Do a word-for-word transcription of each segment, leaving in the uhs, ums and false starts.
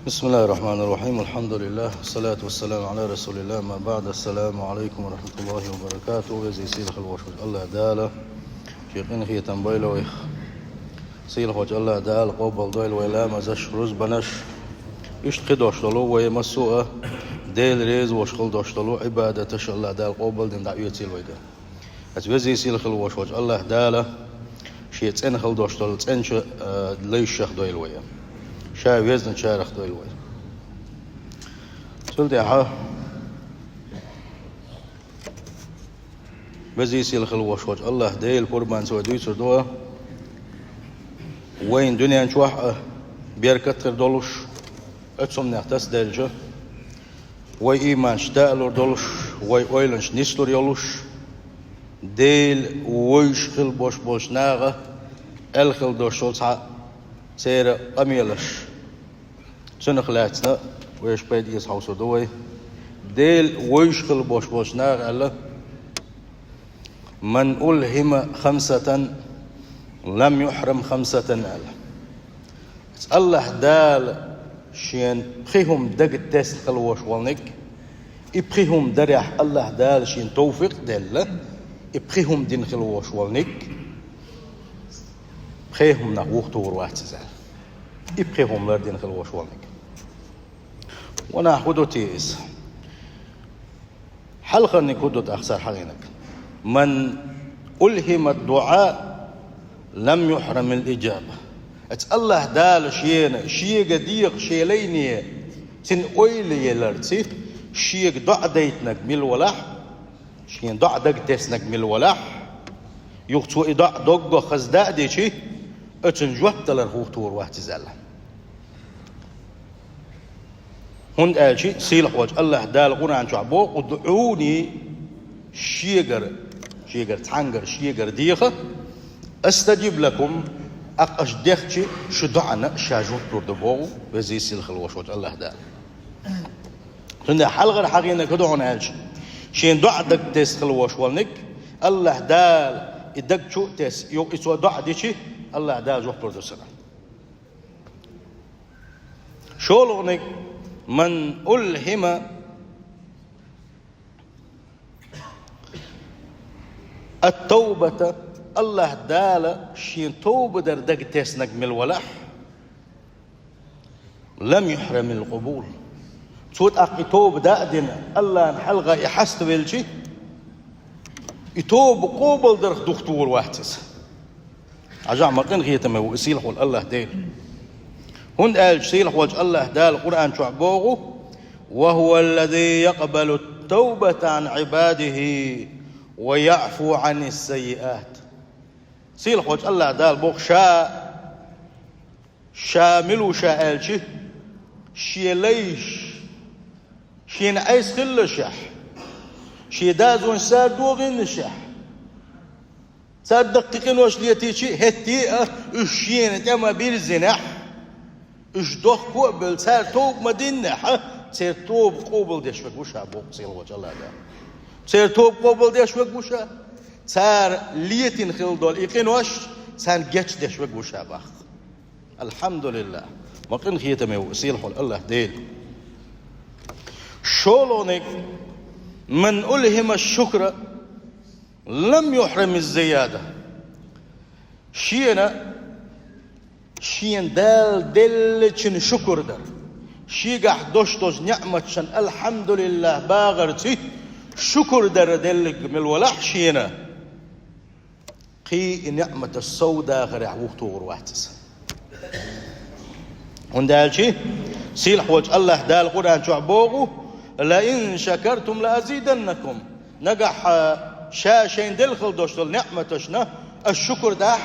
بسم الله الرحمن الرحيم. الحمد لله، والصلاة والسلام على رسول الله، أما بعد. السلام عليكم ورحمة الله وبركاته. Веза-сийлахь волчу АллахӀ Дала шен къинхетам бойла вайх. Сийлахьчу АллахӀ Дала къобалдойла вай ламазаш, рузбанаш. Иштта кхидолуш долу вай массо а Дела реза волуш хила долуш долу Ӏибадаташ АллахӀ Дала къобалдина дӀаоьцийла вайга. Аса веза-сийлахь хила волуш волчу АллахӀ Дала шен цӀена хила долуш долу цӀеначу, а, лайшах дойла вай. Ша везначарах дойла вай. Цул тӀаьхьа веза-сийлахь хила волуш волчу АллахӀ Делан пурбанца вай дуьйцур ду вайна дуьнен чохь а беркат хир долуш, оцу хӀуманех тасаделча, вай ийманаш даалур долуш, вай ойланаш нислур йолуш, Дела вевзаш хила бош болчу наха аьлла хила долуш долу цхьа церан къамелаш. Цунах лаьцна вешан пайда эца хьовсур ду вай. Дела вевзаш хила бош болчу наха аьлла: «Ман улхима хамсатан, лам юхрам хамсатан», аьлла. АллахӀ Дала шена пхи хӀума дага тесна хила вош волниг, и пхи хӀума дарехь АллахӀ Дала шена товфикъ а делла, и пхи хӀума дина хила вош волниг, пхи хӀуманах вухатухур вац иза. И пхи хӀума лардина хила вош волниг. Ванах хӀун ду те иза? Хьалхарниг хӀун ду тӀаккха цара хьахийнарг? «Ман улхима дуӀа, лам юхрамил иджаба». Аса АллахӀ Дала шена, шега деха, шен лайне, цуьнан ойла еларца, шега доӀа дайтинарг мила валахь, шена доӀа дага теснарг мила валахь, юха цо и доӀа доггах хаза даа дичи, оцунна жоп даларх вухатухур вац иза аьлла. ХӀунда аьлча сийлахь волчу АллахӀ Дала Къуръан чохь боху: «УдӀуни», шегара, шегара цхьаьнгара, шегара деха, «астаджиб лакум», тӀаккха аш дехча, шун доӀана ша жоп лур ду боху веза-сийлахь хила вош волчу АллахӀ Дала. Цундела хьалхара хьахийнарг хӀун ду хьуна аьлча, шена доӀа дага тесна хила вош волниг, АллахӀ Дала и дага чу а тесна, юха и цо доӀа дичи, АллахӀ Дала жоп лур ду цунна. ШолгӀаниг: «Ман улхима ат-тавбата», АллахӀ Дала шена тоба дар дага теснарг мила валахь, «лам юхрамил къубул». Цо тӀаккха и тоба даа а дина, АллахӀна хьалха и хьаставелчи, и тоба къобалдарх духатухур вац иза. Хьажахь, ма къинхетаме ву и сийлахь волу АллахӀ Дела. ХӀунда аьлча сийлахь волчу АллахӀ Дала Къуръан чохь боху: «Ва хӀува ллази якъбалу т-тавбата Ӏан Ӏибадихи ва яӀфу Ӏанис-саййиат». Сийлахь волчу АллахӀ Дала боху: Ша Ша мила ву Ша аьлча, Шен лайш, Шена Ӏеса хиллашехь, Шен дозанаш цара дохийнашехь, цара даккхий къинош летийча а, хӀетте а уьш Шена тӀе ма-бирзинехь, уьш дохко а бевлла, цара тоба ма-диннехь, церан тоба къобалдеш верг ву Ша боху сийлахь волчу АллахӀ Дала. Церан тоба къобалдеш верг ву Ша, цара летийна хилла долу и къинош царна гечдеш верг ву Ша боху. АлхьамдулиллахӀ! Ма къинхетаме ву сийлахь волу АллахӀ Дела. ШолгӀаниг: «Ман улхима ш-шукра, лам юхрамиз-зияда». Шена, шена Дала деллачун шукур дар, Шегахь долуш долчу неӀматашна «АлхьамдулиллахӀ» бахарца шукур дар делларг мила валахь шена, кхин и неӀматаш сов дахарехь вухатухур вац иза. ХӀунда аьлча сийлахь волчу АллахӀ Дала Къуръан чохь боху: «Ла ин шакартум ла азиданнакум». Нагахь Ша шайна делла хила долуш долу неӀматашна аш шукур дахь,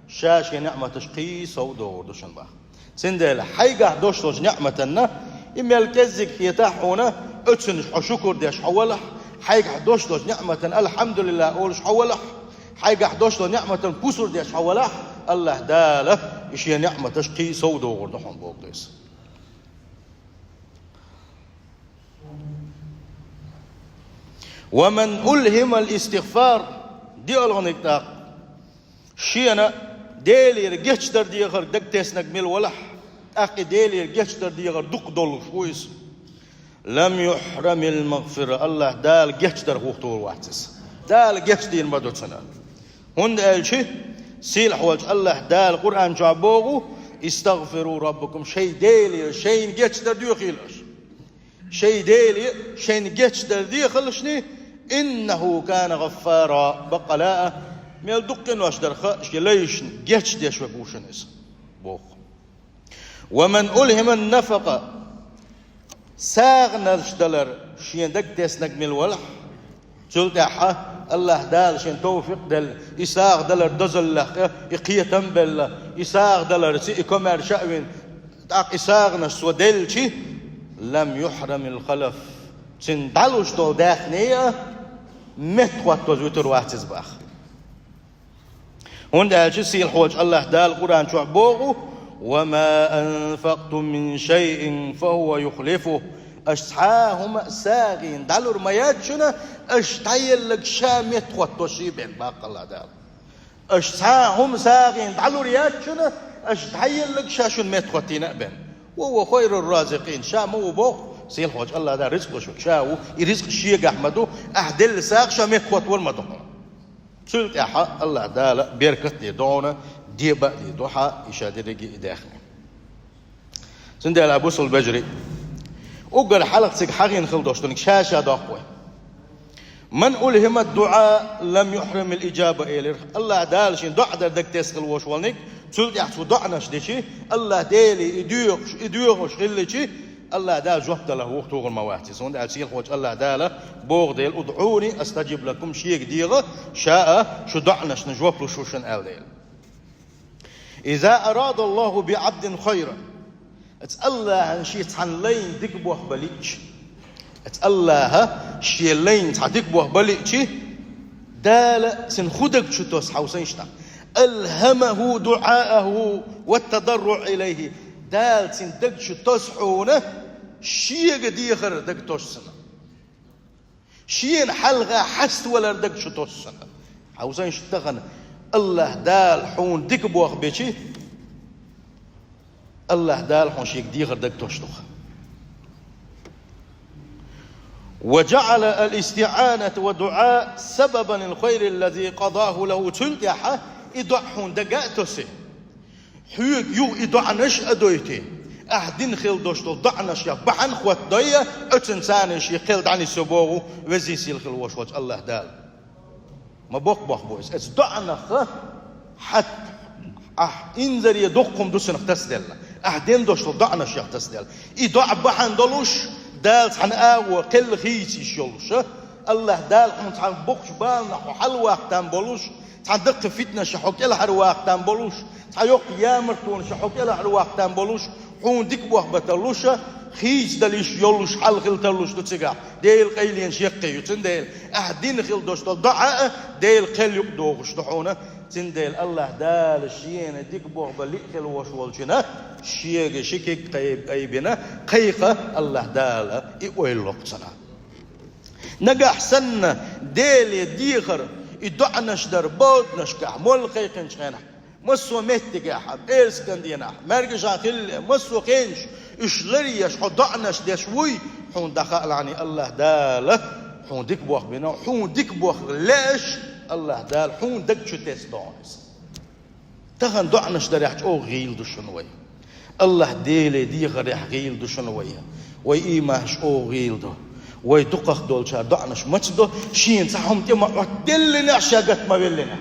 Ша Шен неӀматаш кхин сов дохур ду шуна боху. Цундела хьайгахь долуш долчу неӀматанна, и мел кӀеззиг хетахь хьуна, оцунна хьо шукур деш хьо валахь, хьайгахь долуш долчу неӀматан «АлхьамдулиллахӀ» олуш хьо валахь, хьайгахь долуш долу неӀматан пусар деш хьо валахь, АллахӀ Дала и Шен неӀматаш кхин сов дохур ду хьуна боху иза. «Ва ман улхимал истигъфар», диъалгӀаниг тӀаккха, шена Делера гечдар дехар дага теснарг мила валахь, тӀаккха и Делера гечдар дехар дукха долуш ву иза. «Лам юхьрамил магъфира», Аллахь Дала гечдар хӀуттур вац иза. Дала гечдийр ма ду цунна. ХӀунда аьлча сийлахь волчу Аллахь Дала Къуръан чохь боху: «Истагъфиру раббакум», шайн Деле шайна гечдар доьхийла аша. Шайн Деле шайна гечдар дехалашний, «иннаху кана гъаффара», баккъала а, мел дукха къинош дарх а шен лайшна гечдеш верг ву шуна иза, боху. «Ва ман улхиман нафакъа», сагӀанаш далар шен дага теснарг мила велахь, цул тӀаьхьа Аллахь Дала шен товфикъ делла, и сагӀа далар дозаллех тӀе и кхетам а белла, и сагӀа даларца и комаьрша а вина, тӀаккха и сагӀанаш цо делча, «лам юхьрамил халаф», цуьнан дӀалуш долу даьхни а меттахӀоттош вуьтур вац иза баха. ХӀунда аьлча сийлахь волчу Аллахь Дала Къуръан чохь боху: «Ва ма анфактум мин шайин фа хува юхлифу». Аша цхьа а хӀума а сагӀина дӀалур ма яц шуна, аша дӀаелларг ша меттахӀоттош бен, баккъала Дала. Аша цхьа а хӀума сагӀина дӀалур яц шуна, аша дӀаелларг ша шуна меттахӀоттийна а бен. «Ва хува хайру разикъин», ша ма ву боху, сийлахь волчу Аллахь Дала рицкъ луш верг ша ву, и рицкъ шегахь ма ду, ахь делла сагӀа ша меттахӀоттор ма ду хьуна. Цул тӀаьхьа Аллахь Дала беркат а дийр ду хьуна, деба а дийр ду хьан и ша дерриге а и даьхни. Цундела, бусалба вежарий, уггар хьалха цига хьахийна хила долуш дерг ша-ша доккху вай. «Ман улхима дуӀа лам юхьрамил иджаба», элира. Аллахь Дала шен доӀа дар дага тесна хила волуш волниг, цул тӀаьхьа цо доӀанаш дичи, Аллахь Деле и доьхуш, и доьхуш хилчи, Аллахь Дала жоп даларх вухатухур ма вац иза. ХӀунда аьлча сийлахь волчу Аллахь Дала боху дела: «УдӀуни астаджиб лакум», шега деха, ша а шу доӀанашна жоп луш ву шуна аьлла дела. «Иза арада Аллаху би абдин хайра». Аса Аллахьан шен цхьана лайна дика боху бан лиъча. Аса Аллахьа шен лайна цхьа дика боху бан лиъчи, Дала цуьнан хӀун даг чу тосу хьовсийша тхан. «Алхамаху дуӀааху ва тадарруъ илайхи». Дала цуьнан даг чу тосу хьуна шега дехар даг тосу цунна. Шена хьалха хьаставалар даг чу тосу цунна. Хьовсийша тахана, Аллахь Дала хьуна дика боху бичи, Аллахь Дала хьуна шега дехар даг тосуш ду-кх. «Ва джаъала ал-истиъаната ва дуӀа сабабан лил хайри ллази къадаху лаху». Цул тӀаьхьа и доӀа хьуна дага а тоси. Хьоьга юха и доӀанаш а дойтий, ахь дина хила долуш долу доӀанаш я бахьана хӀоттадой, оцунна царна шен кхел дӀанисйо боху везий сийлахь хила волуш волчу Аллахь Дала. Ма боккха боху иза. Оцу доӀанах хьат ахь инзаре дуккха хӀума ду цунах тасаделла. Ахь дина долуш долу доӀанаш я тасаделла. И доӀа бахьана долуш, Дала цхьана агӀо кхел хийца йиш йолуш, Аллахь Дала хьуна цхьана боккхачу баланах хьо хьалаваккха там болуш, цхьана даккхий фитнаша хьо кӀелхьарваккха там болуш, цхьа йоккха ямартонаша хьо кӀелхьарваккха там болуш, хьуна дика боху бан тарлуша, хийцадала йиш йолуш, хьал хила тарлуш ду цигахь. Делан къайленаш яккхий ю, цундела ахь дина хила долуш долу доӀа а Делан кхел юкъа догӀуш ду хьуна. Цундела Аллахь Дала шена дика боху бан лиъ хила волуш волчунна, шега ши куьг кхайбина, кхайкха Аллахь Дала и ойла ло-кх цунна. Нагахь санна Деле дехар, и доӀанаш дар боданашкахь, молла кхайкхинчу хенахь, массо а меттигехь, пӀераскан дийнахь, маьркӀажа хилла, массо а хенаш, уьш ларъеш хьо доӀанаш деш вуй, хьуна дӀахаалахьаний Аллахь Дала хьуна дика боху бина, хьуна дика боху лаьаш Аллахь Дала хьуна даг чу тесна догӀу иза. Тахана доӀанаш дарехь чӀогӀа гӀийла ду шуна вай. Аллахь Деле дехарехь гӀийла ду шуна вай. Вай ийманаш чӀогӀа гӀийла ду. Вай дукхах долчара доӀанаш маца до, шена цхьа хӀума тӀе ма Ӏоттаделлинехь, ша гатта ма веллинехь.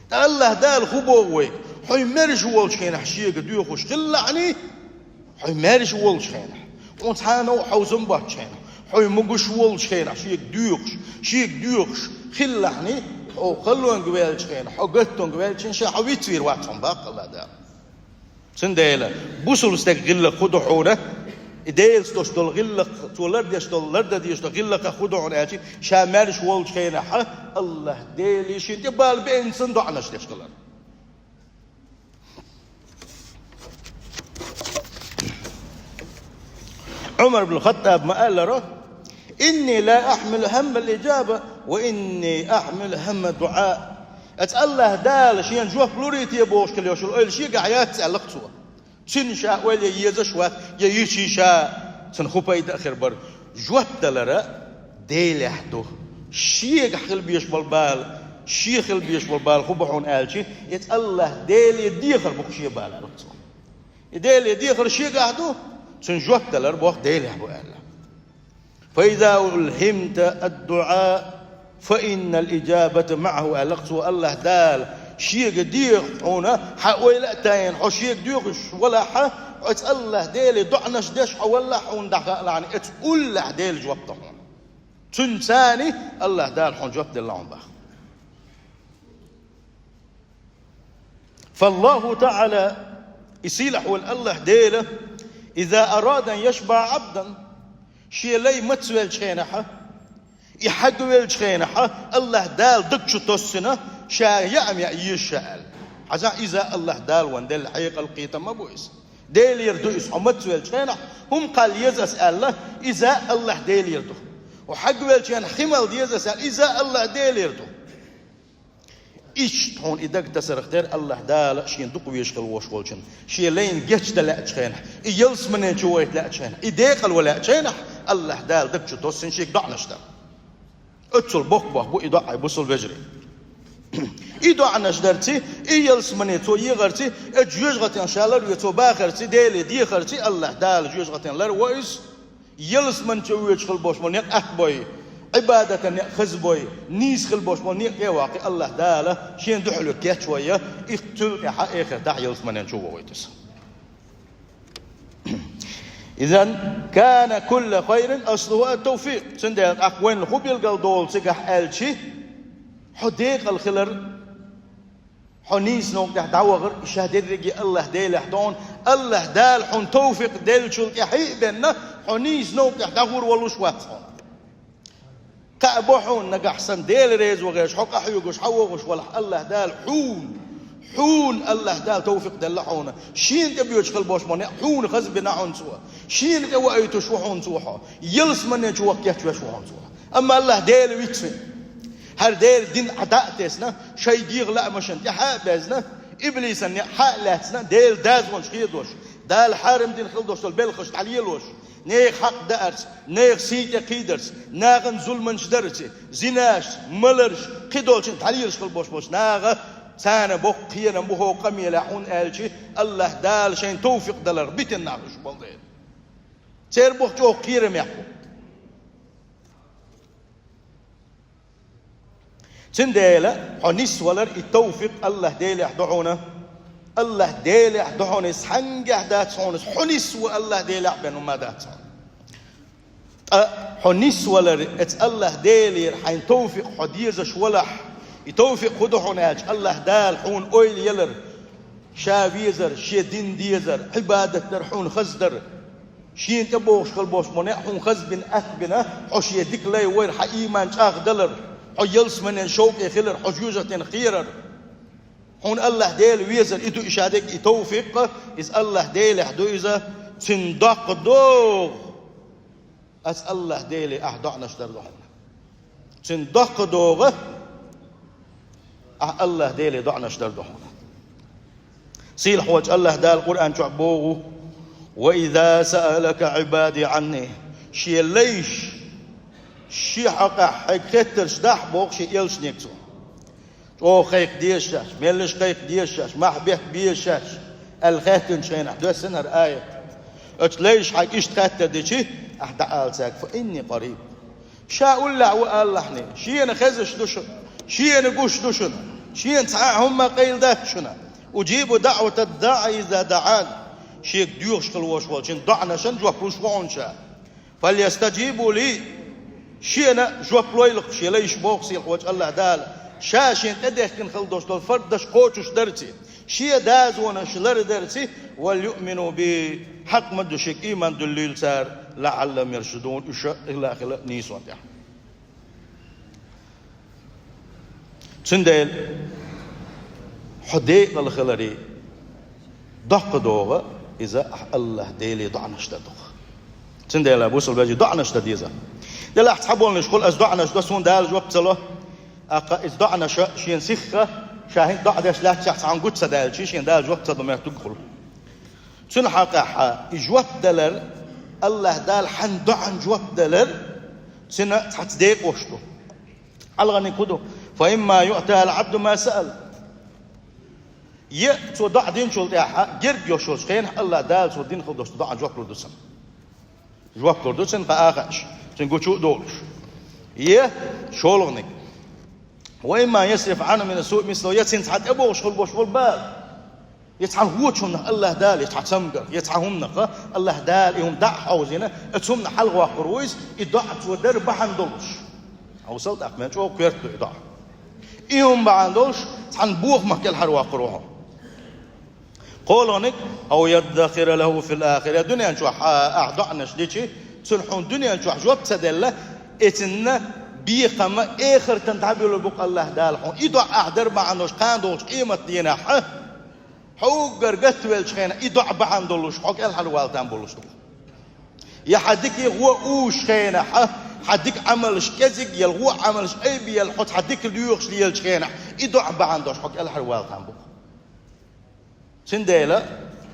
ТӀаккха Аллахь Дала хӀун боху вайга? Хьо маьрша волчу хенахь шега доьхуш хилалахьаний, хьо маьрша волчу хенахь, хьуна цхьана а хьовзам боцчу хенахь, хьо могуш волчу хенахь шега доьхуш, шега доьхуш хилалахьаний, хьо халонга ваьллачу хенахь, хьо гаттонга ваьллачу хенахь, ша хьо вицвийр вац хьуна, баккъала Дала. Цундела бусалба стеган гӀиллакх хӀун ду хьуна? И Делаца долуш долу гӀиллакх, цо лардеш долу, лардан дезаш долу гӀиллакхех хӀун ду хьуна аьлчи, ша маьрша волчу хенахь Аллахь Деле шена тӀе бала беана санна доӀанаш деш хилар. Ӏумар бин Хаттаб ма-аллара: «Инни ла ахьмилу хӀаммал иджаба, ва инни ахьмилу хӀаммад дуӀа». Аса Аллахь Дала шена жоп лурий те бохуш хила йолуш йолу ойла шегахь яц аьлла-кх цо. Цуьнан ша ойла е езаш вац, я йичий ша, цунна хӀун пайда а хир бара. Жоп далар Делехь ду. Шегахь хила безаш болу бала, шен хила безаш болу бала хӀун бу хьуна аьлча, иза АллахӀ Деле дехар бу-кх шен бала, аьлла цо. И Деле дехар шегахь ду, цуьнан жоп далар боху Делехь бу аьлла. «فإذا ألهمت الدعاء فإن الإجابة معه», аьлла-кх цо, АллахӀ Дала шега деха хьуна хьан ойла а тайна, хьо шега доьхуш валахь, оцу АллахӀ Деле доӀанаш деш хьо валахь, хьуна дӀахаалахь, оцу уллехь Дела жоп до хьуна. Цуьнан царна АллахӀ Дала хьуна жоп делла хьуна боху. «فالله تعالى», и сийлахь волу АллахӀ Дела, «إذا أراد أن يشبع عبدا», шен лай мацвеллачу хенахь, и хьагвеллачу хенахь, АллахӀ Дала даг чу тоссина, ша яа ма яа еза ша аьлла. Хьажахь, иза АллахӀ Дала вайна делла хьекъал, кхетам ма бу иза. Делера ду иза, хьо мацвеллачу хенахь, хӀума кхалла еза ас аьлла, иза АллахӀ Делера ду. Хьо хьагвеллачу хенахь, хи мала деза ас аьлла, иза АллахӀ Делера ду. Иштта хьуна и даг тасарх дара АллахӀ Дала шен дукха везаш хила волуш волчун. Шен лайна гечдан лаьачу хенахь, и ялсамане чу вахийта лаьачу хенахь, и декъала ван лаьачу хенахь, АллахӀ Дала даг чу тоссина шега доӀанаш дар. Оццул боккха боху бу и доӀа, бусалба вежарий. И доӀанаш дарций, и ялсамане цо ехарций, и жоьжахатин ша ларве цо бахарций, Деле дехарций, АллахӀ Дала жоьжахатин ларво иза. Ялсамане чу воьдуш хила болуш болу некъ атта бой, Ӏибадатан некъ хаза бой, нийса хила болуш болу некъ тӀе а ваккхий, АллахӀ Дала шен дуьхьал кечвой, и цул тӀаьхьа эхартахь ялсамане чу вохуьйту иза. «إذا كان كل خير أصله التوفيق». Цундела тӀаккха вайна хӀун билгал долу цигахь аьлчи, хьо декъала хилар, хьо нийса новкъа тӀехь дӀавахар, и ша дерриге АллахӀ Делехь ду хьуна. АллахӀ Дала хьуна товфикъ деллачул тӀаьхьа а бенна, хьо нийса новкъа тӀехь дӀагӀур волуш вац хьуна. Кхаъ бо хьуна, нагахь санна Дела реза вахеш, хьо къахьоьгуш, хьо вогӀуш валахь, АллахӀ Дала хьуна, хьуна АллахӀ Дала товфикъ делла хьуна. Шена тӀе боьдуш хила болуш болу некъ хьуна хаза бина хьуна цо. Шена тӀе ваийтуш ву хьуна цо хьо. Ялсамане чу ваха кечвеш ву хьуна цо. Амма АллахӀ Дела вицвина. ХӀара Делан дин Ӏа дӀа а тесна, шайн дегӀан лаамашна тӀаьхьа а безна, иблисан некъ хьа а лаьцна, Делан дозанаш хедош, Дала хьарам дина хила долуш долу белхаш дӀалелош, нехан хьакъ даарца, нехан сий тӀе кхийдарца, нахана зуламаш дарца, зинашца, маларца, кхидолчун дӀалелаш хила болуш болчу наха, царна боккха кхерам бу хӀокху къамелехь, хӀунда аьлча АллахӀ Дала шайна товфикъ даларх битина нах уьш болу дела. Церан боху чӀогӀа кхерамехь бу. Цундела хьо нисвалар и товфикъ АллахӀ Делехь ду хьуна. АллахӀ Делехь ду хьуна иза, хьангахь дац хьуна иза, хьо нисво АллахӀ Делехь бен хӀума дац хьуна. Ткъа хьо нисвалар, эца АллахӀ Делера хьайна товфикъ хьо дезаш валахь, и товфикъ хӀун ду хьуна аьлча, АллахӀ Дала хьуна ойла елар, Ша везар, Шен дин дезар, Ӏибадат дар хьуна хаза дара. Шена тӀе богӀуш хила болуш болу некъ хьуна хаза бина, атта бина, хьо Шен дика лай вайра, хьан ийман чӀагӀдалар, хьо ялсаманен шовкъе хилар, хьо жоьжахатин кхерар. Хьуна АллахӀ Дела везар, и ду и ша дерг, и товфикъ, иза АллахӀ Делехь ду иза, цуьнан доккха догӀу. Аса АллахӀ Деле ахь доӀанаш дар ду хьуна. Цуьнан доккха догӀу, ахь АллахӀ Деле доӀанаш дар ду хьуна. Сийлахь волчу АллахӀ Дала Къуръан чохь боху: «وإذا سألك عبادي عني». Шен лайш, шен хьокъехь хьайга хеттарш дахь, боху шен элчанега цо. ЧӀогӀа кхайкха деза шаьш, меллаша кхайкха деза шаьш, мах бетта беза шаьш, аьлла хаьттинчу хенахь доьссина хӀара аят. Оцу лайша хьайга иштта хаттар дичи, ахь дӀаала цаьрга: «فإني قريب». Ша уллехь ву алалахьний, Шена хезаш ду шуна, Шена гуш ду шуна, Шена цхьа а хӀумма къайла дац шуна. «أجيب دعوة الداع إذا دعان». Шега доьхуш хила волуш волчун доӀанашан жоп луш ву хьуна Ша. «فليستجيبوا لي». Шена жоп лойла-кх шен лайша, боху сийлахь волчу АллахӀ Дала, Ша шена тӀедехкина хила долуш долу фардаш кхочуш дарций, Шен дозанаш лардарций, «وليؤمنوا بي», хьакъ ма ду шега ийман дуьллийла цара, «لعلهم يرشدون», уьш хила а хила нийсонан тӀехь. Цундела хьо декъала хиларе доккха догӀу, иза ахь АллахӀ Деле доӀанаш дан догӀу. Цундела, бусалба вежарий, доӀанаш дан деза. Делахь цхьаболнаш хуьлу, аса доӀанаш до, суна Дала жоп ца ло. ТӀаккха иза доӀанаш шена сихха, ша хӀинца доӀа деш лаьттачохь цхьаьна гучу ца даьлча, шена Дала жоп ца до моьттург хуьлу. Цуьнан хьокъехь и жоп далар, АллахӀ Дала хьан доӀан жоп далар, цуьнан цхьацца декъош ду. Хьалхарниг хӀун ду? فإما يؤتى العبد ما سأل. Е цо доӀа динчул тӀаьхьа герга йолуш йолчу хенахь АллахӀ Дала цо дина хила долчу доӀан жоп лур ду цунна. Жоп лур ду цуьнан кхаа а хууш, цуьнан гучу а долуш. Е шолгӀаниг. وإما يصرف عنه من السوء مثله, я цуьнан цхьа тӀебогӀуш хила болуш болу бала. Я цхьана вочунах АллахӀ Дала, я цхьа цамгарх, я цхьа хӀуманах АллахӀ Дала и хӀума дӀа а хьовзийна, оцу хӀуманах хьалха воккхур ву иза, и доӀа цо дар бахьана долуш. Хьовсал тӀаккха, мел чӀогӀа коьрта ду и доӀа. И хӀума бахьана долуш, цхьана бохамах кӀелхьарвоккхур ву хьо. КхоалгӀаниг, أو يدخر له في الآخرة. Дуьнен чохь ахь доӀанаш дичи, цунна хьуна дуьнен чохь жоп ца делла, и цуьнан бекхам эхартана дӀабуьллур бу-кх АллахӀ Дала хьуна. И доӀа ахь дар бахьана долуш, кхана долчу къематан дийнахь, хьо уггар гатвеллачу хенахь, и доӀа бахьана долуш, хьо кӀелхьарвала там болуш ду. Я хьан дика гӀо уьш хенахь, хьан дика Ӏамалш кӀезиг яла, гӀо Ӏамалш айбаелла, хьо цхьа дика доьхуш лелачу хенахь, и доӀа бахьана долуш, хьо кӀелхьарвала там бу. Цундела,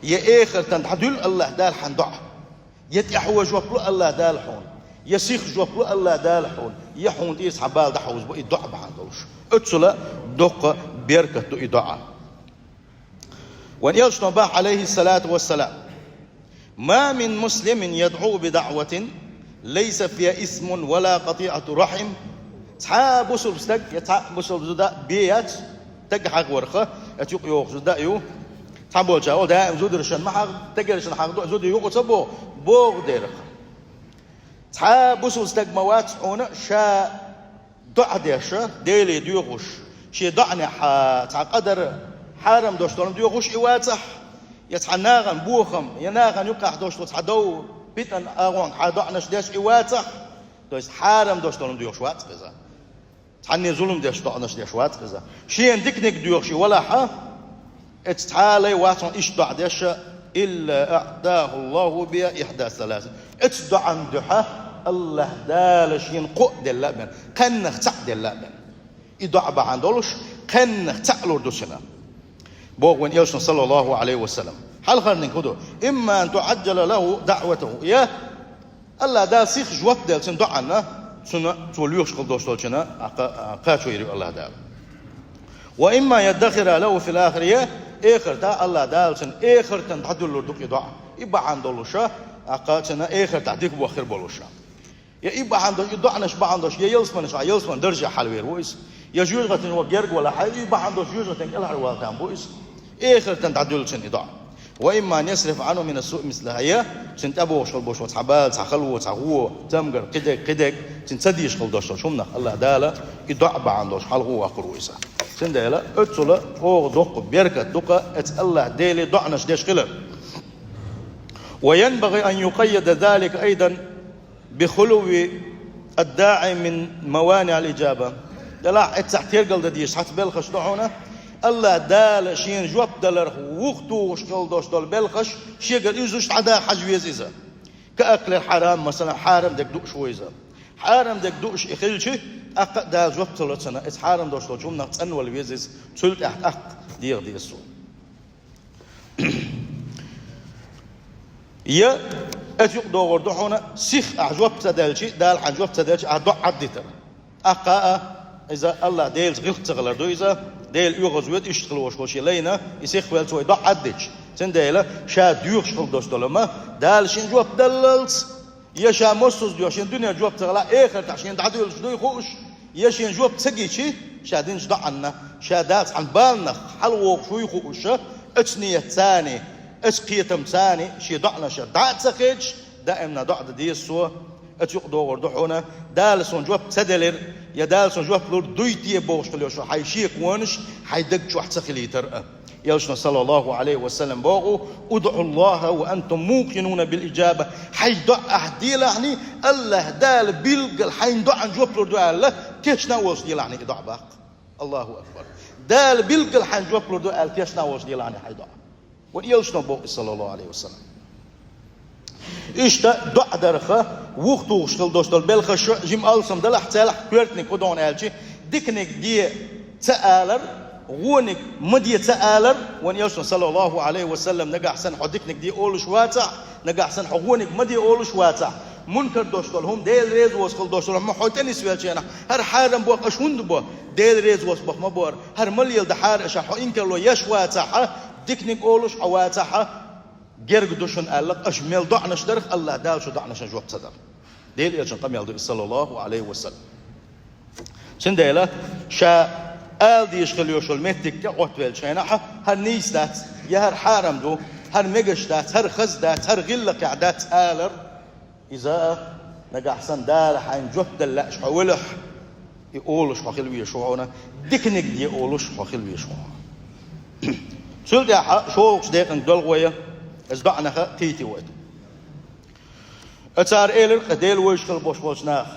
я эхартана дӀадуьллу АллахӀ Дала хьан доӀа, я тӀаьхьо жоп лу АллахӀ Дала хьуна, я сиха жоп лу АллахӀ Дала хьуна, я хьуна тӀера цхьа бала дӀахьовзабо и доӀа бахьана долуш. Оццула доккха беркат ду и доӀа. Вайн элчано боху, عليه الصلاة والسلام: ما من مسلم يدعو بدعوة ليس فيها إثم ولا قطيعة رحم. Цхьа а бусулба стаг, я цхьа а бусулба зуда бен яц, стаг хьагӀ варх, я цу юкъа йогӀуш зуда а ю. Цхьаболчара олу, даим зударшна ма хьагӀ, стагаршна хьагӀ ду, зуда юкъа ца боху, боху дерах. Цхьа а бусулба стаг ма вац хьуна ша доӀа деш, Деле доьхуш, шен доӀанехь цхьа къадар хьарам долуш долу доьхуш и вацахь, я цхьа нахана бохам, я нахана юкъахь долуш долу цхьа дов, питана агӀонга хьан доӀанаш деш и вацахь, то есть хьарам долуш долу доьхуш вац иза. Цхьанне зулам деш доӀанаш деш вац иза. Шена диканиг доьхуш и валахь, Эцу цхьа а лай вац хьуна иштта доӀа деш, إلا أعطاه الله بها إحدى ثلاث. Эцу доӀан дуьхьа АллахӀ Дала шена кхоъ делла а бен, кхаьннах цхьаъ делла а бен. И доӀа бахьана долуш, кхаьннах цхьаъ лур ду шена. Боху вайн элчано, саллаллаху Ӏалайхи ва саллам. Хьалхарниг хӀун ду? إما أن تعجل له دعوته. Я АллахӀ Дала сиха жоп делла цуьнан доӀанна, цунна, цо лоьхуш хила долуш долчунна, а, кха-, а, кхачо йийр ю АллахӀ Дала. وإما أن يدخرها له في الآخرة, я эхартахь АллахӀ Дала цунна эхартана дӀадуьллур ду-кх и доӀа. И бахьана долуша, а, кха-, цунна эхартахь дика бохур болуша. Я и бахьана долуш, и доӀанаш бахьана долуш, я ялсаманаш, а, ялсаман даржехь хьалавер ву иза. Я жоьжахатин ван герга валахь, и бахьана долуш жоьжахатин кӀелхьарвала там бу иза. Эхартана дӀадуьллу цунна и доӀа. وإما أن يصرف عنه من السوء مثلها, я цуьнан тӀебогӀуш хила болуш волу цхьа бала, цхьа хало, цхьа гӀо, цамгар, кхидерг, кхидерг, цуьнан ца дезаш хила долуш долчу хӀуманах АллахӀ Дала и доӀа бахьана долуш хьалха воккхур ву иза. Цундела оццула чӀогӀа доккха беркат ду-кх эцу АллахӀ Деле доӀанаш деш хилар. وينبغي أن يقيد ذلك أيضا بخلو الداعي من موانع الإجابة. Делахь эццахь тергал дан дезаш цхьацца белхаш ду хьуна, АллахӀ Дала шена жоп даларх вухатухуш хила долуш долу белхаш, шегара иза уьш дӀадаха хьажа веза иза. Каахлер хьарам, масала, хьарам дерг дууш ву иза. Хьарам дерг дууш и хилча, тӀаккха а Дала жоп ца ло цунна, эцу хьарам долуш долчу хӀуманах цӀанвала веза иза, цул тӀаьхьа тӀаккха деха деза цо. Я, эцу юкъа догӀур ду хьуна, сиха ахь жоп ца делчи, Дала хьан жоп ца делчи, ахь доӀа Ӏаддитар. ТӀаккха а, иза АллахӀ Делаца гӀиллакх ца хилар ду иза, Дела оьгӀазвоьду иштта хила волуш волчу лайна, и сиха велла цо и доӀа Ӏаддича. Цундела, ша доьхуш хила долуш долу ма, Дала шена жоп даллалц, я ша массаза доьху, шена дуьне жоп ца хилахь, эхартахь шена дӀадуьллуш дуй хууш, я шена жоп ца гичи, ша динчу доӀанна, ша Дала цхьана баланах хьалавогӀуш вуй хууш, оцу нийятца, оцу кхетамца шен доӀанаш дӀа а ца хедаш, даимна доӀа дан деза цо. Оцу юкъа догӀур ду хьуна, Дала суна жоп ца делира, я Дала суна жоп лур дуй те бохуш хила йолуш хьайн шеконаш хьайн даг чохь ца хилийтар а. Элчано, саллаллаху Ӏалайхи ва саллам, боху: ادعوا الله وأنتم موقنون بالإجابة. Хьайн доӀа ахь делахьний, АллахӀ Дала билггал хьайн доӀан жоп лур ду аьлла, тешна а волуш делахьний и доӀа баккха. АллахӀу акбар. Дала билггал хьайн жоп лур ду аьлла, тешна а волуш делахьний хьайн доӀа. Вайн элчано боху, саллаллаху Ӏалайхи ва саллам. Иштта доӀа дарха, вухатухуш хила долуш долу белхаш, жима алсам далахь, цхьалахь, коьртаниг хӀун ду хьуна аьлчи, диканиг де ца алар, гӀониг ма де ца алар, вайн Элчано, саллаллаху Ӏалайхи ва саллам, нагахь санна хьо диканиг де олуш вацахь, нагахь санна хьо гӀониг ма де олуш вацахь, мункар долуш долу хӀума, Дела резавоцуш хила долуш долу хӀума хьо тӀе нисвеллачу хенахь, хӀара хьарам боху аша хӀунда бо, Дела резавоцуш боху ма бора, хӀара ма леладахьара аша, хьо инкарло еш вацахь, диканиг олуш хьо вацахь, герга ду шуна аьлла, аша мел доӀанаш дарх, АллахӀ Дала шун доӀанашна жоп ца дала. Делан Элчан къамел ду иза, саллаллаху Ӏалайхи ва саллам. Цундела ша ала дезаш хила йолуш йолу меттиг тӀе Ӏоттавеллачу хенахь, хӀара нийса дац, я хӀара хьарам ду, хӀара мегаш дац, хӀара хаза дац, хӀара гӀиллакхехь дац алар, иза нагахь санна Дала хьайна жоп дала лаьаш хьо велахь, и олуш хьо хила везаш ву хьуна, диканиг де олуш хьо хила везаш ву хьуна. Цул тӀаьхьа шолгӀачу декъанга долу вай, иза доӀанах кхийти вай. Цара элира-кх Дела вевзаш хила болуш болчу наха: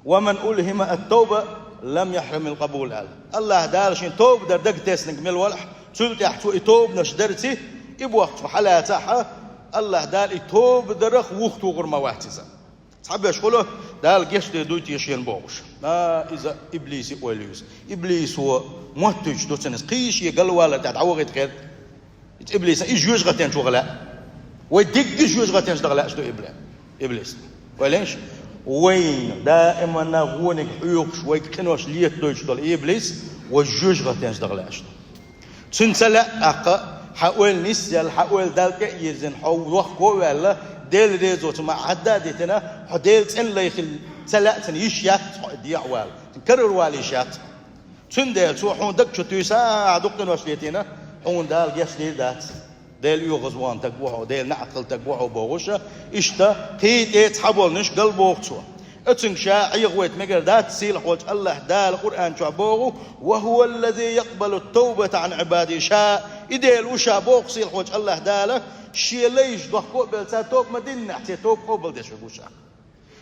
«Ва ман улхима ат-тавба лам яхрумил къабул», – аьлла. АллахӀ Дала шен тоба дар дага тесниг мила велахь, цул тӀаьхьа цо и тобанаш дарций, и бохчух хьалацахь, АллахӀ Дала и тоба дарах вухатухур ма вац иза. Цхьаберш хуьлу, Дала гечдийр дуй те шена бохуш. А, иза иблисан ойла ю иза. Иблисо моттуьйтуш ду цунна иза. Кхин шен галвалар тӀехь дӀавахийта херг. Иза иблисан и жоьжахатин чу гӀа лаьа. Вай дегга жоьжахатин чу дагӀа лаьаш ду ибли-, иблис. Вай леш? Вайна даиманна гӀониг хьоькхуш, вайга къинош летадойтуш долу иблис, вай жоьжахатин чу дагӀа лаьаш ду. Цуьнан ца лаьа тӀаккха, хьан ойла нисъелла, хьан ойла Далла тӀе а йирзина, хьо вохко а ваьлла, Делан резо цу ма Ӏадда а дитина, хьо Делан цӀена лай хила ца лаьа цунна йиш яц, хьо и дехьавала, карор вала йиш яц. Цундела цо хьуна даг чу туьйса а дукха къинош летийна, хьуна Дала гечдийр дац. Делан оьгӀазвахана стаг ву хьо, Делан неӀалт хилла стаг ву хьо бохуша, иштта кхин тӀе цхьаболнаш галбоху цо. Оцуьнга ша Ӏехавайта мегар дац, сийлахьволчу АллахӀ Дала Къуръан чохь боху: «Ва хӀува ллази якъбалу т-тавбата Ӏан Ӏибади». Ша и Дела ву ша боху сийлахьволчу АллахӀ Дала, шен лайш дохко а белла, цара тоба ма диннехь, церан тоба къобалдеш верг ву ша.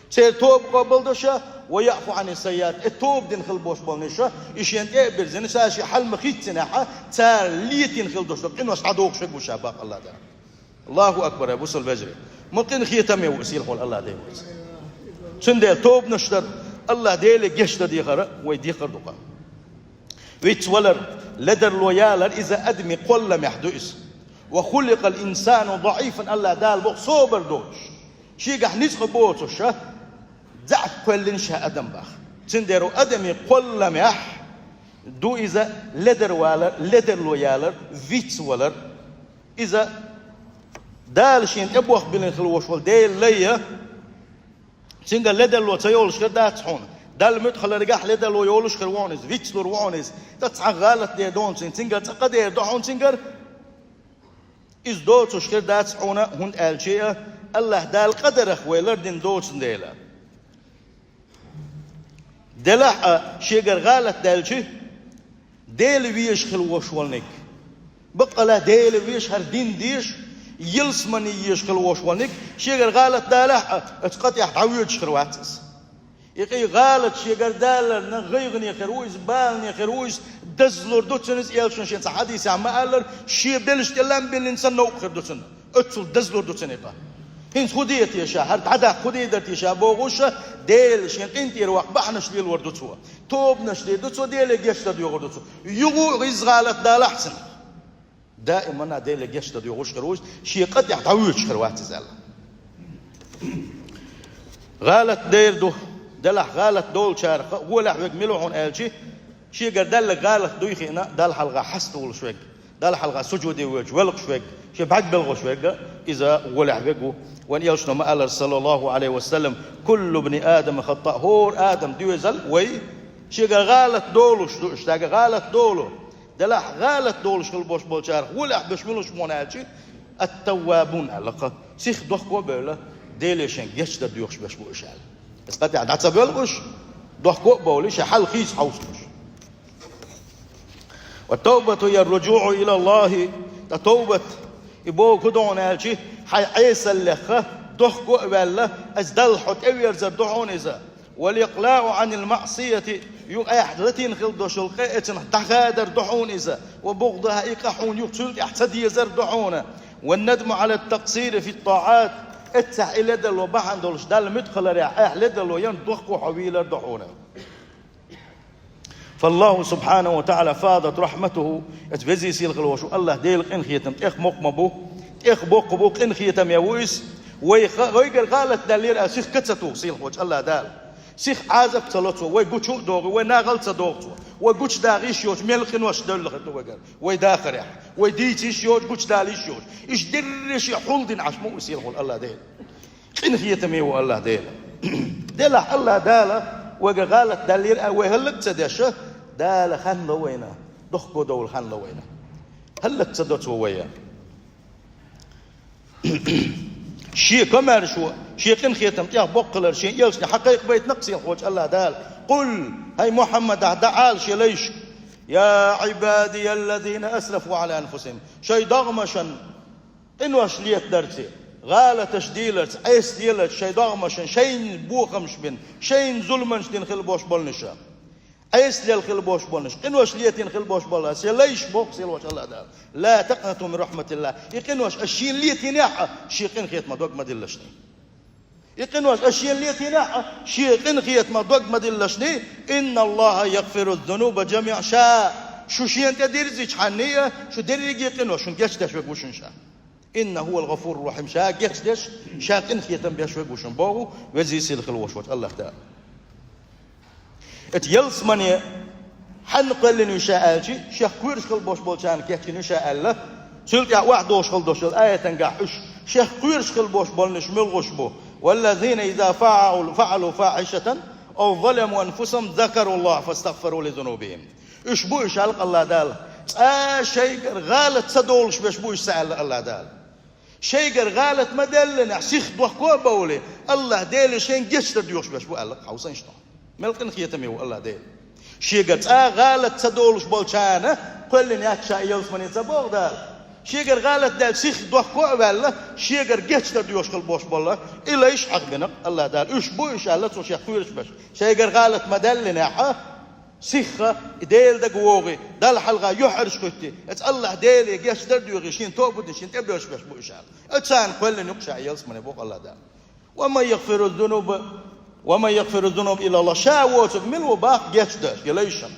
Церан тоба къобалдо ша, «ва яӀфу Ӏани саййиат», и тоба дина хила болуш болнаш ша, и шена тӀе а бирзина, ша шен хьал ма хӀиттинехь, цара летийна хила долуш долу къинош дӀадохуш верг ву ша бакъ АллахӀ Дала. Аллаху акбар, ай бусалба вежарий. Ма къинхетаме ву и сийлахьволу АллахӀ Дела ву иза. Цундела тобанаш дар, АллахӀ Деле гечдан дехар вай декхар ду-кх. Виц валар, ледарло ялар, иза адамийн кхолламехь ду иза. «Ва хуликъал инсану даӀифан», АллахӀ Дала боху, собар доцуш. Шегахь ницкъ боцуш, заьӀап кхоьллина ша адам баха. Цундела адамийн кхолламехь ду иза ледар валар, ледарло ялар, виц валар. Иза Дала шена тӀе бохбиллина хила волуш волу Делан лай, цуьнгара ледарло ца йолуш хир дац хьуна. Далла муьтӀахь хиларгахь ледарло йолуш хир ву хьуна иза, виц лур ву хьуна иза. Ткъа цхьа гӀалат дер ду хьуна цуьнан, цуьнгара цкъа къа дер ду хьуна цуьнгара. Иза доцуш хир дац хьуна, хӀунда аьлча а, АллахӀ Дала къа дарах вай лардина доцун дела. Делахь а шегара гӀалат даьлча, Дела везаш хила волуш волниг. Баккъала Дела везаш, хӀара дин дезаш, ялсамане езаш хила волуш волниг, шегара гӀалат далахь а, оцу къа тӀехь дӀавоьдуш хир вац иза. И къий гӀалат шегара даларна гӀайгӀане хир ву иза, балане хир ву иза, дазлур ду цунна иза, Элчано шен цхьа хьадисехь ма-аллара, шен белшаш тӀе лам биллина санна новкъа хир ду цунна. Оццул дазлур ду цунна и къа. ХӀинца хӀун де те ша, хӀара дӀадаккха хӀун де дара те ша бохуша, Дела шен къинтӀера ваккха бахьанаш лелор ду цо. Тобанаш дер ду цо, Деле гечдан доьхур ду цо. Юха а иза гӀалат далахь цунна. Даиманна Деле гечдан доьхуш хир ву иза, шен къа тӀехь дӀавоьдуш хир вац иза аьлла. ГӀалат дер ду, делахь гӀалат долчарах гӀолехь верг мила ву хьуна аьлча, шегара даьлларг гӀалат дуй хиъна, Далла хьалха хьаста волуш верг, Далла хьалха сужуде воьдуш, велхаш верг, шен бӀаьрг белхош верг, иза гӀолехь верг ву. Вайн Элчано ма-аллара, саллаллаху Ӏалайхи ва саллам: «Куллу бни Адама хаттаъ», хӀора адам доьзал вай, шегара гӀалат долуш ду уьш, дага гӀалат долу. Делахь гӀалат долуш хила болуш болчарах гӀолехь берш мила бу хьуна аьлча, ат-таввабун аьлла-кх, сиха дохко а бевлла, Деле шен гечдан доьхуш берш бу уьш аьлла. Иза къа тӀехь дӀа ца боьлхуш, дохко а бовлий, шен хьал хийца хьовсуш. «Ва т-тавбату хӀия р-руджуӀу ила ЛлахӀи», ткъа товбат, и боху хӀун ду хьуна аьлча, хьайн Ӏесаллех дохко а ваьлла, иза Далла хьо тӀеверзар ду хьуна иза. «Вал икълаӀу Ӏанил маӀсияти», юха айхьа латийна хила долуш йолу къа эцнах дӀахадар ду хьуна иза. «Ва бугӀдухӀа», и къа хьуна юха цул тӀаьхьа ца дезар ду хьуна. «Ван надму Ӏала т-такъсири фи т-таӀат», эццахь и ледарло бахьана долуш Далла муьтӀахь хиларехь айхьа ледарло ян дохко хьо вийлар ду хьуна. فالله سبحانه وتعالى فاضت رحمته, эцу везий сийлахь волчу АллахӀ Делан къинхетам тӀех мокх ма бу, тӀех боккха бу, къинхетаме ву иза. Вай ха-, вайгара гӀалат даьллера а сиха ца туху сийлахь волчу АллахӀ Дала. Сиха Ӏазап ца ло Цо, вай гучу а догӀу, вай нахала ца догӀу Цо, вай гучудала йиш йоцу мел къинош девлла хир ду вайгара. Вай дахарехь, вай дийца йиш йоцу, гучудала йиш йоцу. Иштта дерриге а хьулдина Ӏаш ма ву сийлахь волу АллахӀ Дела. Къинхетаме ву АллахӀ Дела. Делахь АллахӀ Дала вайгара гӀалат даьллера а вай хӀаллак ца деш, Дала хан ло вайна, дохко довла хан ло вайна. ХӀаллак ца до Цо вай. Шен комаьршо, Шен къинхетам тӀех боккха хилар Шен элчане хьакхайкхабайтина-кх сийлахь волчу АллахӀ Дала. قل, хӀай Мухьаммад, ахь дӀаала Шен лайшка: يا عبادي الذين أسرفوا على أنفسهم, шайн догӀмашна къинош летадарца, гӀалаташ дийларца, Ӏеса леларца шайн догӀмашна, шайна бохамаш бина, шайна зуламаш дина хила болуш болнаш, Ӏеса лелла хила болуш болнаш, къинош летийна хила болуш болу Шен лайш, боху сийлахь волчу АллахӀ Дала. لا تقنطوا من رحمة الله. И къинош аш Шена летийна а, Шен къинхетамах дог ма диллалаш. И къинош аш Шена летийна а, Шен къинхетамах дог ма диллалаш. إن الله يغفر الذنوب جميعا. Ша шу Шена тӀе дирзичхьана а, шу дерриге а къинош шуна гечдеш верг ву шуна Ша. إنه هو الغفور الرحيم. Ша гечдеш, Ша къинхетам беш верг ву шуна, боху везий сийлахь хила волуш волчу АллахӀ Дала. Эцу ялсамане хьанна кхоьллина ю Ша аьлча, Шех кхоьруш хила болуш болчарна кечйина ю Ша аьлла, цул тӀаьхьа охьадогӀуш хила долуш долу аятангахь уьш Шех кхоьруш хила болуш болнаш муьлхаш бу: والذين إذا فعلوا، فعلوا فاحشة أو ظلموا أنفسهم ذكروا الله فاستغفروا لذنوبهم. Уьш бу уьш, аьлла-кх АллахӀ Дала, цкъа шайгара гӀалат ца долуш берш бу уьш, ца аьлла АллахӀ Дала. Шайгара гӀалат ма даьллинехь, сиха дохко а бовлий, АллахӀ Деле шайна гечдар доьхуш берш бу, аьлла-кх, хьовсийша. Мел къинхетаме ву АллахӀ Дела. Шегара цкъа а гӀалат ца долуш болчарна кхоьллина яц Ша и ялсамане, ца боху Дала. Шегара гӀалат даьлча, сиха дохко а ваьлла, Шегара гечдар доьхуш хила болуш болу и лайш хьахбина-кх АллахӀ Дала. Уьш бу уьш, аьлла Цо, Шех кхоьруш берш. Шайгара гӀалат ма даьллинехь, сиха и Делан дага вогӀий, Далла хьалха юьхьӀаьржа хӀиттий, эцу АллахӀ Деле гечдар доьхий, Шена тоба дина, Шена тӀебоьрзуш берш бу уьш, аьлла. Оцарна кхоьллина ю-кх Ша и ялсамане, боху АллахӀ Дала. ومن يغفر الذنوب، ومن يغفر الذنوب إلا الله. Ша воцург мила ву боху гечдеш, и лайшна?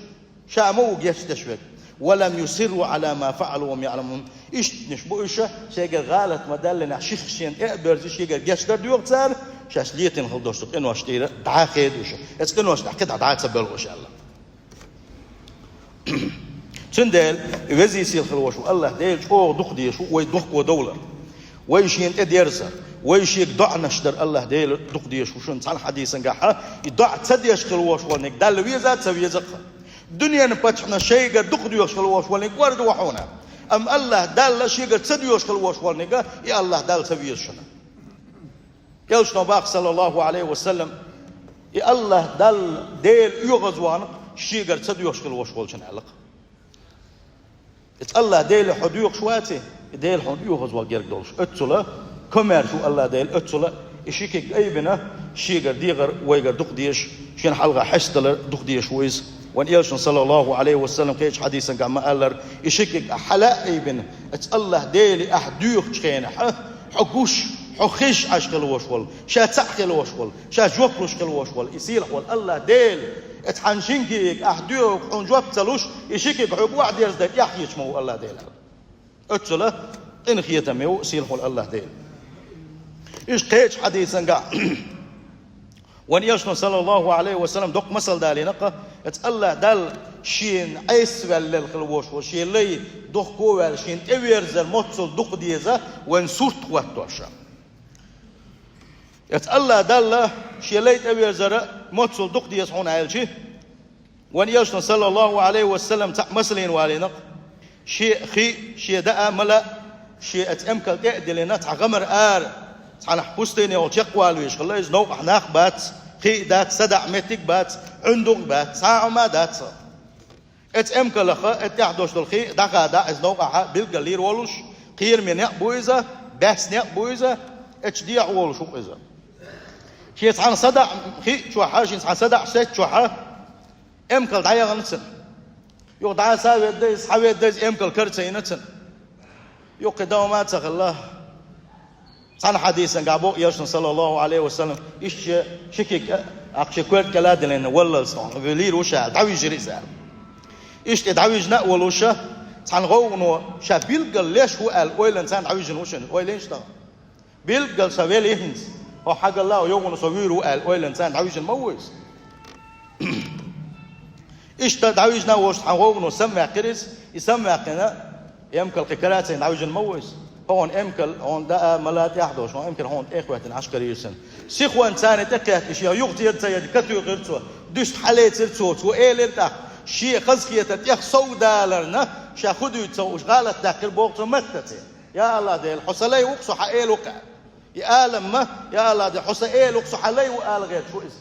Ша ма ву гечдеш верг. ولم يصروا على ما فعلوا وهم يعلمون. Ишттанаш бу уьш, шайгара гӀалат ма даьллинехь, сиха Шена тӀе а боьрзий, Шегара гечдар доьху цара, шаьш летийна хила долуш долу къинош тӀера дӀа а хеду уьш. Эцу къиношна тӀехь кхидӀа дӀа а ца боьлху уьш, аьлла. Цундела и везий сийлахь хила волуш волу АллахӀ Дела чӀогӀа дукха дезаш ву вай дохко довлар, вай Шена тӀедерзар, вай Шега доӀанаш дар АллахӀ Дела дукха дезаш ву. Шуна цхьана хьадисангахь, и доӀа ца деш хила волуш волниг Далла веза а, ца веза а. Дуьненан паччахьна шайгара дукха доьхуш хила волуш волниг кӀордо ву хьуна. Амма АллахӀ Далла Шегара ца доьхуш хила волуш волниг, и АллахӀ Далла ца веза шуна. Элчано боху, саллаллаху Ӏалайхи ва саллам, и АллахӀ Далла, Дела оьгӀазвахна-кх Шегара ца доьхуш хила волуш волчунна, аьлла-кх. Иза АллахӀ Деле хьо доьхуш ваций, и Дела хьуна оьгӀазваха герга долуш. Оццула комаьрша ву АллахӀ Дела, оццула и ши куьг айбина, Шегара дехар вайгара дукха дезаш, Шена хьалха хьесталар дукха дезаш ву иза. Вайн Элчано, саллаллаху Ӏалайхи ва саллам, кхечу хьадисангахь ма-аллара, и ши куьг ахь хьала а айбина, эцу АллахӀ Деле ахь доьхучу хенахь, хьо гуш, хьо хезаш Ӏаш хила волуш волу, Ша цхьаъ хила волуш волу, Ша жоп луш хила волуш волу и сийлахь волу АллахӀ Дела, эцу хьан шин куьйга ахь доьхург хьуна жоп ца луш, и ши куьг хьоьга охьадерзадай тӀехь хеташ ма ву АллахӀ Дела. Оццула къинхетаме ву сийлахь волу АллахӀ Дела. Иштта кхечу хьадисангахь вайн Элчано, саллаллаху Ӏалайхи ва саллам, доккха масал далийна-кх, эцу АллахӀ Далла Шена Ӏеса ваьлла хила волуш волу Шен лай дохко а ваьлла, Шена тӀеверзар моццул дукха деза вайн сурт хӀоттош. Эцу АллахӀ Далла Шен лай тӀеверзар моццул дукха деза хьуна аьлча, вайн Элчано, саллаллаху Ӏалайхи ва саллам, цхьаъ масална валийна-кх. Шен хи а, шен даа а, мала а, шен эцу эмкал тӀе а диллина, цхьа гӀамар ара, цхьанхьа пустыне волчу чекхвала везаш хилла иза, новкъахь нах а бац, хи а дац, садаӀа меттиг а бац, Ӏуьндукъ а бац, цхьа а хӀума а дац. Эцу эмкалах, эцу тӀехь долуш долу хи а дӀахадахь, иза новкъахь билгаллийра волуш, кхераме некъ а бу иза, баьсса некъ а бу иза, эцу дехьа волуш ву-кх иза. Шен цхьана садаӀа хи а чохь, шен цхьана садаӀа саьтта чохь эмкал дӀаяхана цуьнан. Юха дӀаса а ведда иза, схьаведда иза, эмкал кара ца йина цуьнан. Юха кхин дан хӀума а ца хилла. Цхьана хьадисангахь боху Элчано, саллаллаху Ӏалайхи ва саллам, иштта шен ши куьг а, ахь шен коьрта кӀела а диллина, валлалц тхьовна, вуьлийр ву ша, дӀавижира иза аьлла. Иштта дӀавижна а волуша, цхьана гӀовгӀано ша билггал леш ву аьлла ойланца дӀавижина ву шуна, ойла йина иштта. Билггал со велий хӀинца, хьо хьагалла а йогӀуна со вуьйр ву аьлла ойланца дӀавижина ма ву иза. Иштта дӀавижна а волуш цхьана гӀовгӀано самаваьккхира иза, и самаваьккхина, эмкал кхин карацийна дӀавижина ма ву иза. Хьо хьуна эмкал, хьуна даа мала тӀехь долуш, хьуна эмкал хьуна тӀехӀоьттина Ӏаш карийра цунна. Сихонца царна тӀекхетта, шен юха тӀера ца яьлча, катуьйхира цо, дуьста хьалецира цо, цо элира тӀаккха, шен хазахетар тӀех сов даларна, ша хӀу дуьйцу ца хууш, гӀалат даьккхира боху цо маттаца. Я АллахӀ Дела, хьо сан лай ву-кх со, хьан эла ву-кх аьлла. И Ӏалам ма, я АллахӀ Дела, хьо сан эла ву-кх со, хьан лай ву ала гӀерташ ву иза.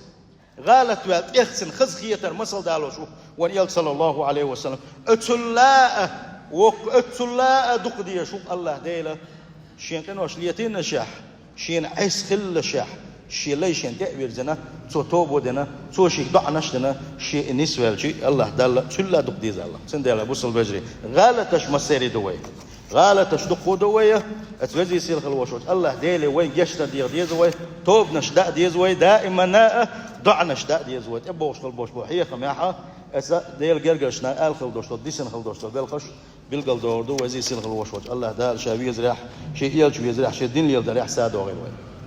ГӀалат ваьлла тӀехцина хазахетар масал далош ву вайн Элча, саллаллахӀу Ӏалайхи ва саллам. Оцул а, воккха, оцул а дукха дезаш ву-кх АллахӀ Дела. Шен къинош летийнашехь, шена Ӏеса хиллашехь, шен лай шена тӀе а вирзина, цо тоба дина, цо шега доӀанаш а дина, шен и нисвелча, АллахӀ Далла цул а дукха деза АллахӀ. Цундела, бусалба вежарий, гӀалаташ массеран ду вай. ГӀалаташ дукха ду вай, оцу веза-сийлахь волуш волчу АллахӀ Деле вайн гешт дан деза вай, тобанаш даа деза вай, даимана а доӀанаш даа деза вай. ТӀебогӀуш хила болуш болу хьехамехь а, оцу Делан гергарчу нахана ала хила долуш долу, дисина хила долуш долу белхаш билгалдохур ду веза-сийлахь волуш волчу АллахӀ Дала ша везарехь, шен Элча везарехь, шен дин леладарехь сов дохийла вай.